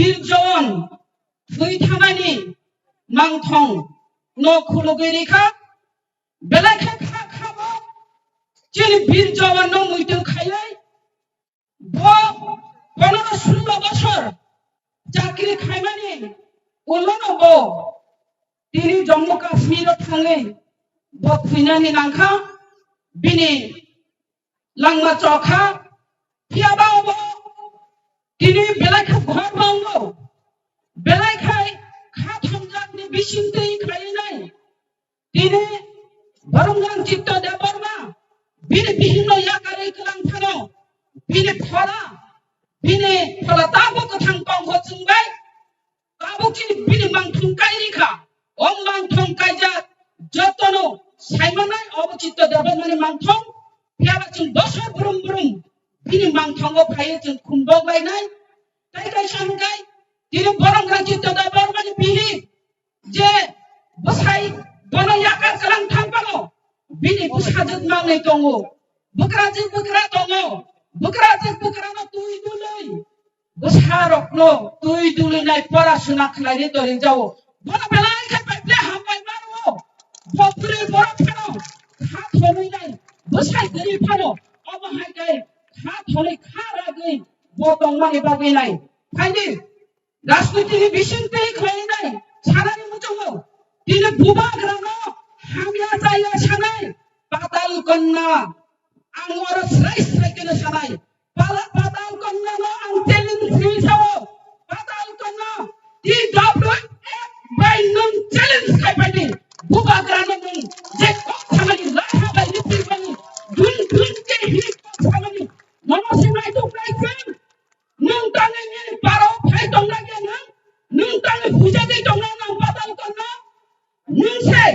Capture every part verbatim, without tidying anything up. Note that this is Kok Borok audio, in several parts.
Bir Jawan thwi thanani mangthong no khulugwi rikha. Belai khe kha kha bo chini Bir Jawan no muitu khaiwi bo ponero sullo bosor chakri khaimani ulono bo tini Jammu Kashmir o thangwi bo thwinani nangkha, bini langma chokha, phiya ba bo tini belai khe ghor bango, belai khai kha thongjak ni bising twi khainai. Tini Boromgrang Chitto Debbarma bini bihikno yakarwi kwlang phano, bini phola, bini phola tabuk kwthang tongkho chwng bai, tabuk chini bini mangthung kai rikha. O mangthung kaijak jotono saimanai obo Chitto Debbarmani mangthung, phiyaba chwng bosor brum brum bini mangthungo phaiwi chwng khumbok lainai. Tei kaisa hwnkhe tini Boromgrang Chitto Debbarmani bihik je bwsai bono yakar kwlang thang phano bini bwsajwk manwi tongo, bwkrajwk bwkra tongo, bwkrajwk bwkrano twi dului bwsarokno twi dulwinai pora suna khlainai tongwi jao. Bono belai khe bai ble hambai mano. Bo bwrwi borok phano kha thonwi nai, bwsai kwrwi phano omo hai khe kha thonwi kha ragwi bo tongmani bagwi nai. Phaidi, rajnitini bising twi khlainai sanani muchungo tini bubagrano hamya chaya sanai Patal Kanya. Ang oro srai srai khe sanai, Pala-, Patal Kanya no ang challenge ri sao. Patal Kanya, T W F bai nwng challenge khai pai di. Bubagrano nwng je kok samani, latha bai ripri mani, dun dun khe hi kok samani, nono se naituk nai chwng. Nwng tangwi nini parao phai tongna khe nwng, nwng tangwi huijagwi tongna nang Patal Kanya. Nwng se,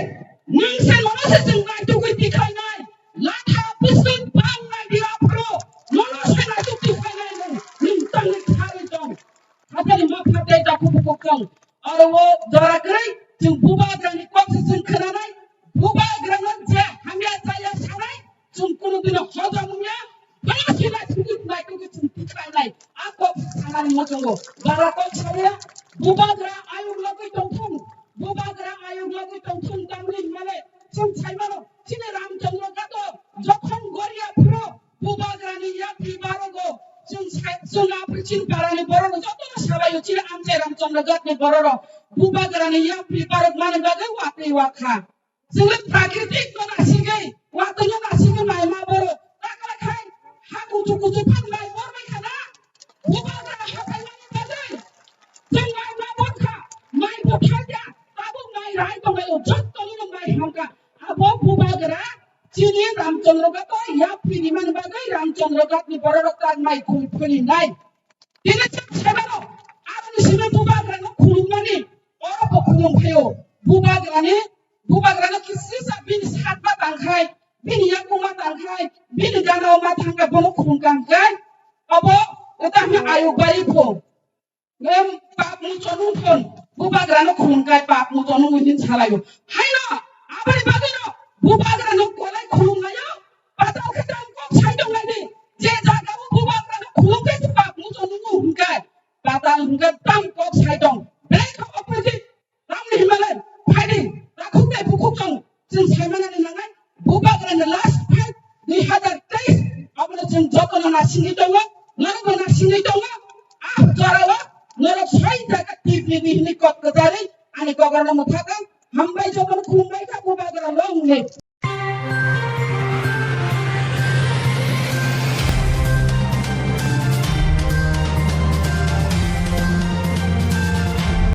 nwng se nono se chwng naitugwi tikhlainai. Latha bwswk bang nai di aphuru nono se naituk tikhlainai nwng, nwng tangwi kharwi tong. Hathani ma phatai dakhu bukhuk tong. Oro o jora kwrwi chwng bubagrani kok se chwng khwnanai. Bubagrano je hamya chaya sanai, chwng kunu dino hojom wngya. Bono sina sini nai khe chwng tikhlainai. A kok sanani muchungo bara kok saya, bubagra ayuk logwi tongthung, bubagra ayuk logwi tongthung tamni hwnmale chwng saimano chini Ramchandra Ghat o jokhon goria phuru bubagrani yapri barogo chwng sai, chwng apri chini parani borok jotono sabaio chini amchai Ramchandra Ghat ni borok bubagrani yapri barok mani bagwi watwi wakha. Chwngno prakritik no nasigwi, watwi no nasigwi mai ma boro. Takla khai ha kuchu kuchu phan mai bor bai khana. Bubagra hathai mani bagwi. Chwng mai ma bor kha, mai bo kha ya, tabuk mai rai tong mai o, jotto no mai ham kha. Abo bubagra chini Ramchandra Ghat o yapri ni man bagwi Ramchandra Ghat ni borok rok tak mai khum khuni nai. Tini chwng saimano, aboni simi bubagrano khulumnani, oro bo khulum phaio. Bubagrani, bubagrano kisisa bini satma tangkhai, bini yakungma tangkhai, bini ganao ma thangkhai, bono khulum kangkhai. Obo, eta hwnwi ayuk bari pho. Em, pap muchonung phon, bubagrano khulumkhai, pap muchonung hin salaio. Haino, aboni bagwino, bubagrano kolai khulumlaio, patal khe tam kok sai tonglaidi. Je jagao bubagrano khulumkhai, pap muchonung hwnkhai, patal hwnkhai tam kok sai tong. Belai kha opposite. Tamni hwnmale, phaidi, takhuk tei bukhuk tong, chwng saimanani nangnai, bubagrani last fight, dui hazar teis, abono chwng jotono nasingwi tongo, norokbo nasingwi tongo, ah, jorao, norok soi jaga T V ni hwnwi kok kwcharwi, ani kokrokno mwthakang, hambai jotono khulumbai kha, bubagra long live.